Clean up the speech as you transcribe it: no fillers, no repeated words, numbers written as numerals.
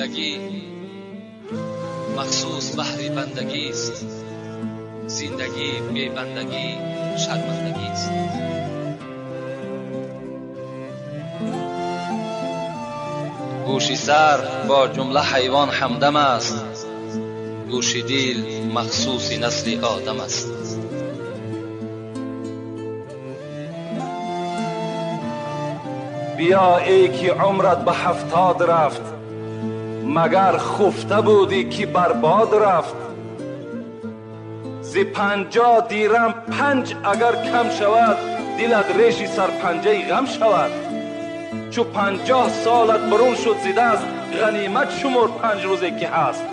Зиндагӣ махсус баҳри бандагист, зиндагӣ бебандагӣ шармандагист. Гӯши сар бо ҷумла ҳайвон ҳамдам аст, гӯши дил махсуси насли одам аст. Биё эй ки умрат ба 70 рафт, магар хуфта будӣ ки барбод рафт. Зи 50 дирам 5 агар кам шавад, дилат реши сарпанҷаи ғам шавад. Чу 50 солат бурун шуд зи даст, ғанимат шумор 5 рӯзе ки ҳаст.